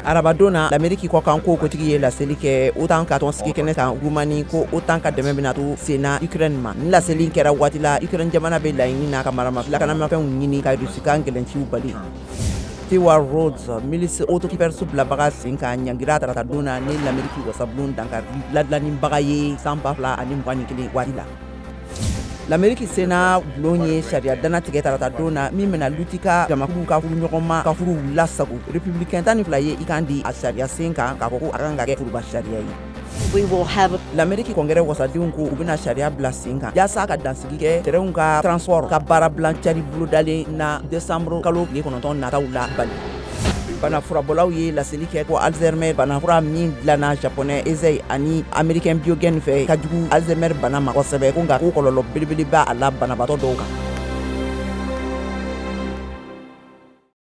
Arabadon na, Lameriki kɔkan ko kotigi ye laseli kɛ OTAN ka tɔnsigi kɛnɛ kan Rumani, ko OTAN ka dɛmɛ bɛna to senna Ukraine ma. Nin laseli kɛra waati la Ukraine jamana bɛ laɲini na ka marama lakanamafɛnw ɲini ka Rusi ka gɛlɛnciw bali. Stewart Rhodes, milice Oath Keepers bilabaga sen kan, ɲangira taratadon na ni Lameriki wasabulon dankari ladilannibaga ye san 2021 waati la. Lameriki Sena bulon ye sariya dantigɛ taratadon na min bɛna lutika jamakulu ka furuɲɔgɔnma ka furuw lasago. Républicain 12 ye i kan di a sariya sen kan k'a fɔ ko a kan ka kɛ foroba sariya ye. Lameriki Kɔngɛrɛ wasadenw ko u bɛna sariya bila sen kan yaasa ka dansigi kɛ tɛrɛnw ka transport ka baarabila cari bolodalen na décembre kalo tile 9 nataw la bali. Bana furabɔlaw ye laseli kɛ ko Alzheimer banafura min dilanna japonais Eisai ani américain Biogen fɛ ka jugu Alzheimer bana ma kosɛbɛ, ko nka ko kɔlɔlɔ belebele b'a la banabaatɔ dɔw kan.